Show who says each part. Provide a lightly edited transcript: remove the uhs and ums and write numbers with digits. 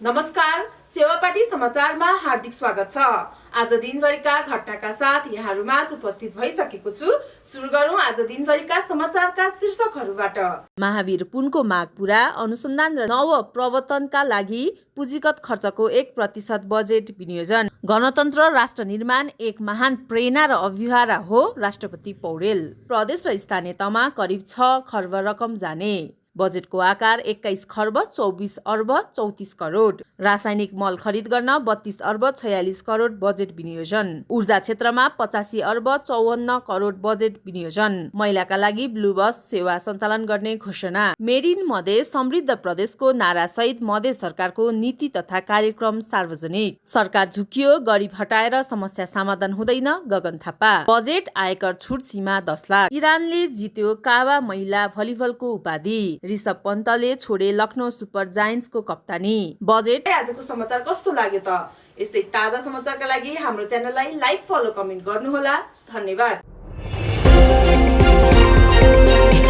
Speaker 1: नमस्कार, सेवापाटी समाचारमा हार्दिक स्वागत छ। आज दिनभरिका घटनाका साथ यहाँहरुमाझ उपस्थित भइसकेको छु। सुरु गरौं आज दिनभरिका समाचारका शीर्षकहरुबाट।
Speaker 2: महावीर पुनको माग पूरा, अनुसन्धान र नव प्रवर्तनका लागि पुँजीगत खर्चको 1% बजेट विनियोजन। गणतन्त्र राष्ट्र निर्माण एक महान प्रेरणा र अभियान हो, राष्ट्रपति पौडेल। प्रदेश र स्थानीय तहमा करिब 6 खर्ब रकम जाने। बजेटको आकार 21 खर्ब 24 अर्ब 34 करोड। रासायनिक मल खरिद गर्न 32 अर्ब 46 करोड बजेट विनियोजन। ऊर्जा क्षेत्रमा 85 अर्ब 54 करोड बजेट विनियोजन। महिलाका लागि ब्लू बस सेवा सञ्चालन गर्ने घोषणा। मेड इन मधेस समृद्ध प्रदेशको नारा सहित मधेस सरकारको नीति तथा कार्यक्रम सार्वजनिक। सरकार झुकियो, गरिब हटाएर समस्या समाधान हुँदैन, गगन थापा। बजेट आयकर छुट सीमा 10 लाख। इरानले जित्यो काबा महिला भलिबलको उपाधि। ऋषभ पन्तले छोडे लखनऊ सुपर जायन्ट्सको कप्तानी। बजेट
Speaker 1: आजको समाचार कस्तो लाग्यो त? यस्तै ताजा समाचारका लागि हाम्रो च्यानललाई लाइक, फलो, कमेन्ट गर्नुहोला। धन्यवाद।